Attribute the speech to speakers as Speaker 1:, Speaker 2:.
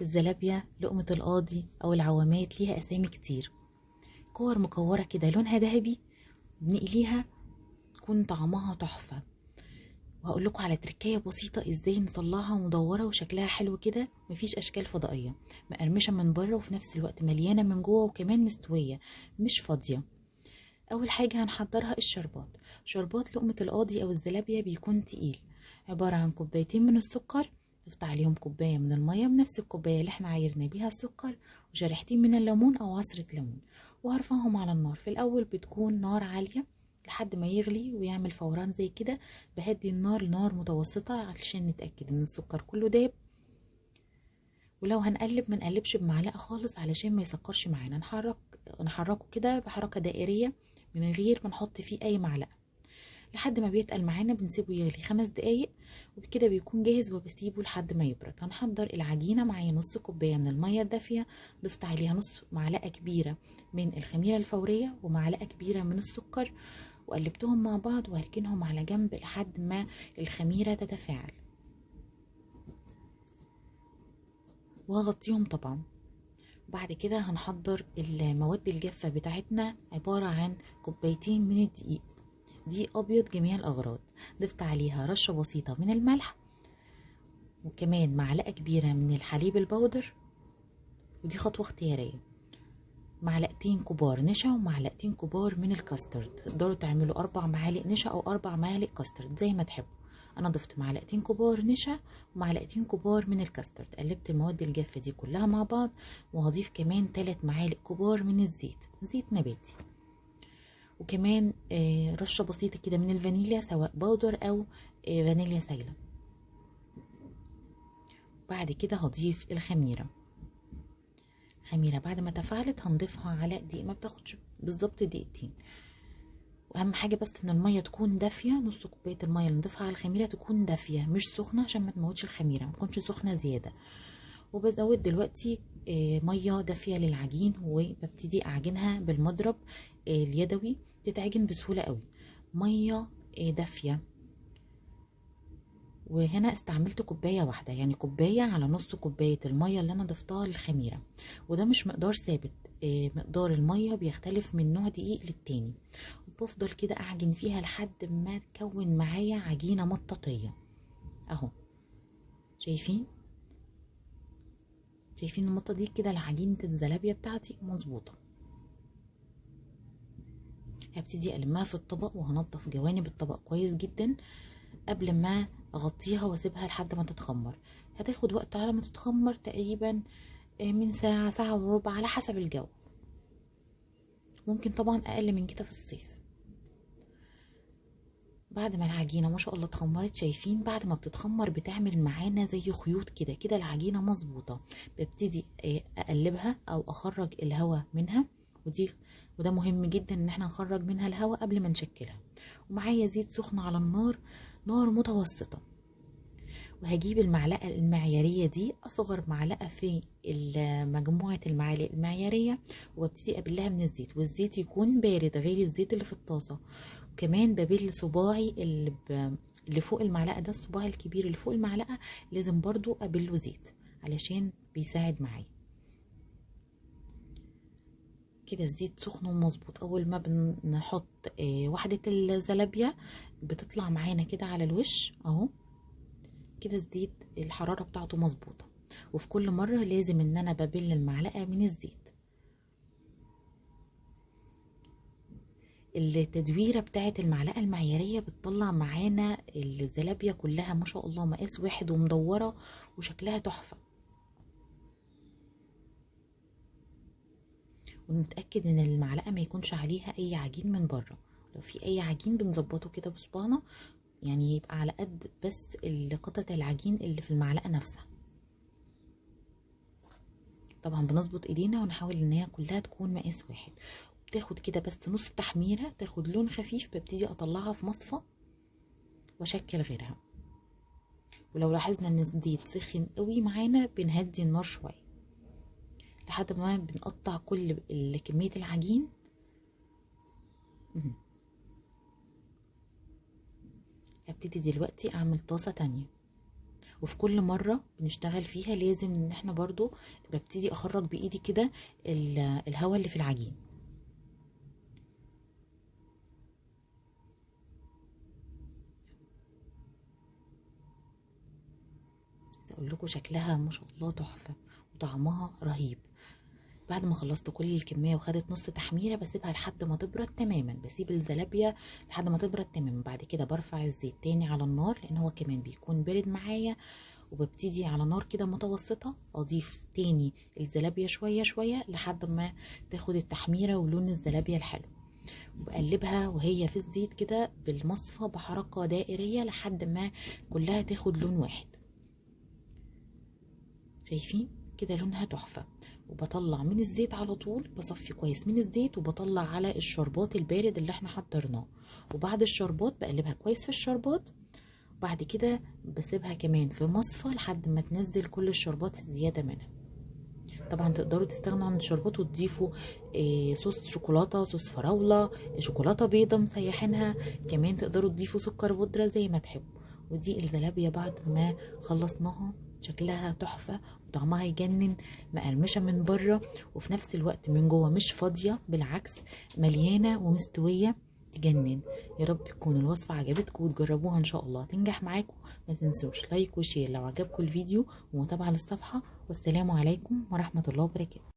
Speaker 1: الزلابية، لقمة القاضي أو العوامات، ليها أسامي كتير. كور مكورة كده لونها ذهبي، بنقليها تكون طعمها تحفة. وهقول لكم على تركاية بسيطة ازاي نطلعها مدورة وشكلها حلو كده، مفيش اشكال فضائية، مقرمشة من بره وفي نفس الوقت مليانة من جوه وكمان مستوية مش فاضية. اول حاجة هنحضرها الشربات. شربات لقمة القاضي او الزلابية بيكون تقيل، عبارة عن كوبايتين من السكر، ضفت عليهم كوباية من المية بنفس الكوباية اللي احنا عايرنا بيها السكر، وشريحتين من الليمون او عصرة ليمون، وهرفعهم على النار. في الاول بتكون نار عالية لحد ما يغلي ويعمل فوران زي كده. بهدي النار لنار متوسطة علشان نتأكد ان السكر كله داب. ولو هنقلب ما نقلبش بمعلقة خالص علشان ما يسكرش معانا، نحركه كده بحركة دائرية من غير ما نحط فيه اي معلقة لحد ما بيتقل معانا. بنسيبه يغلي 5 دقايق وبكده بيكون جاهز، وبسيبه لحد ما يبرد. هنحضر العجينة. معايا نص كوباية من المية الدافية، ضفت عليها نص معلقة كبيرة من الخميرة الفورية ومعلقة كبيرة من السكر، وقلبتهم مع بعض وهركنهم على جنب لحد ما الخميرة تتفاعل، وهغطيهم طبعا. بعد كده هنحضر المواد الجافة بتاعتنا، عبارة عن كوبايتين من الدقيق، دقيق ابيض جميع الاغراض، ضفت عليها رشة بسيطة من الملح وكمان معلقة كبيرة من الحليب البودر، ودي خطوة اختيارية، معلقتين كبار نشا ومعلقتين كبار من الكاسترد. تقدروا تعملوا 4 معالق نشا او 4 معالق كاسترد زي ما تحبوا. انا ضفت معلقتين كبار نشا ومعلقتين كبار من الكاسترد. قلبت المواد الجافة دي كلها مع بعض، وهضيف كمان 3 معالق كبار من الزيت، زيت نباتي، وكمان رشة بسيطة كده من الفانيليا سواء بودر او فانيليا سايلة. بعد كده هضيف الخميرة. الخميرة بعد ما تفاعلت هنضيفها على دقيق، ما بتاخدش بالظبط دقيقتين. واهم حاجة بس ان المية تكون دافية، نص كوباية المية اللي نضيفها على الخميرة تكون دافية مش سخنة عشان ما تموتش الخميرة، ما تكونش سخنة زيادة. وبزود دلوقتي مية دافية للعجين، وببتدي اعجنها بالمضرب اليدوي، تتعجن بسهولة قوي. مية دافية، وهنا استعملت كوباية واحدة، يعني كوباية على نص كوباية المية اللي انا ضفتها للخميرة. وده مش مقدار ثابت، مقدار المية بيختلف من نوع دقيق للتاني. وبفضل كده اعجن فيها لحد ما تكون معايا عجينة مطاطية اهو. شايفين المطة دي كده، العجينة الزلابية بتاعتي مظبوطة. هبتدي المها في الطبق، وهنضف جوانب الطبق كويس جدا قبل ما اغطيها واسيبها لحد ما تتخمر. هتاخد وقت على ما تتخمر، تقريبا من ساعة، ساعة وربع على حسب الجو، ممكن طبعا اقل من كده في الصيف. بعد ما العجينة ما شاء الله اتخمرت، شايفين بعد ما بتتخمر بتعمل معانا زي خيوط كده، كده العجينة مظبوطة. ببتدي اقلبها او اخرج الهواء منها، وده مهم جدا ان احنا نخرج منها الهواء قبل ما نشكلها. ومعايا زيت سخن على النار، نار متوسطة. وهجيب المعلقة المعيارية دي، اصغر معلقة في مجموعة المعالق المعيارية، وابتدي ابلها من الزيت، والزيت يكون بارد غير الزيت اللي في الطاسة. وكمان ببل صباعي اللي فوق المعلقة ده، الصباع الكبير اللي فوق المعلقة لازم برضو ابله زيت علشان بيساعد معايا. كده الزيت سخن ومظبوط. اول ما بنحط وحدة الزلابية بتطلع معانا كده على الوش اهو. كده الزيت الحرارة بتاعته مظبوطة. وفي كل مرة لازم ان انا ببل المعلقة من الزيت. التدويرة بتاعت المعلقة المعيارية بتطلع معانا الزلابية كلها ما شاء الله مقاس واحد ومدورة وشكلها تحفة. ونتأكد ان المعلقة ما يكونش عليها اي عجين من بره، لو في اي عجين بنظبطه كده بصبعنا، يعني يبقى على قد بس قطعة العجين اللي في المعلقة نفسها. طبعا بنظبط ايدينا ونحاول ان هي كلها تكون مقاس واحد. بتاخد كده بس نص تحميرة، تاخد لون خفيف، ببتدي اطلعها في مصفى واشكل غيرها. ولو لاحظنا ان الزيت سخن قوي معانا بنهدي النار شوية لحد ما بنقطع كل كمية العجين. هبتدي دلوقتي اعمل طاسة تانية، وفي كل مرة بنشتغل فيها لازم ان احنا برضو ببتدي اخرج بايدي كده الهواء اللي في العجين. اقول لكم شكلها ما شاء الله تحفة وطعمها رهيب. بعد ما خلصت كل الكمية وخدت نص تحميره بسيبها لحد ما تبرد تماما، بسيب الزلابيه لحد ما تبرد تماما. بعد كده برفع الزيت تاني على النار لان هو كمان بيكون بارد معايا، وببتدي على نار كده متوسطه اضيف تاني الزلابيه شوية شوية لحد ما تاخد التحميره ولون الزلابيه الحلو، وبقلبها وهي في الزيت كده بالمصفى بحركة دائريه لحد ما كلها تاخد لون واحد. شايفين كده لونها تحفة. وبطلع من الزيت على طول، بصفي كويس من الزيت وبطلع على الشربات البارد اللي احنا حضرناه، وبعد الشربات بقلبها كويس في الشربات، وبعد كده بسيبها كمان في مصفى لحد ما تنزل كل الشربات الزيادة منها. طبعا تقدروا تستغنوا عن الشربات وتضيفوا صوص شوكولاتة، صوص فراوله، شوكولاتة بيضة مسيحينها، كمان تقدروا تضيفوا سكر بودره زي ما تحبوا. ودي الزلابيه بعد ما خلصناها شكلها تحفة وطعمها يجنن، مقرمشه من بره وفي نفس الوقت من جوه مش فاضية، بالعكس مليانة ومستويه تجنن. يا رب تكون الوصفة عجبتكم وتجربوها ان شاء الله تنجح معاكم. ما تنسوش like و share لو عجبكم الفيديو ومتابعة للصفحه، والسلام عليكم ورحمة الله وبركاته.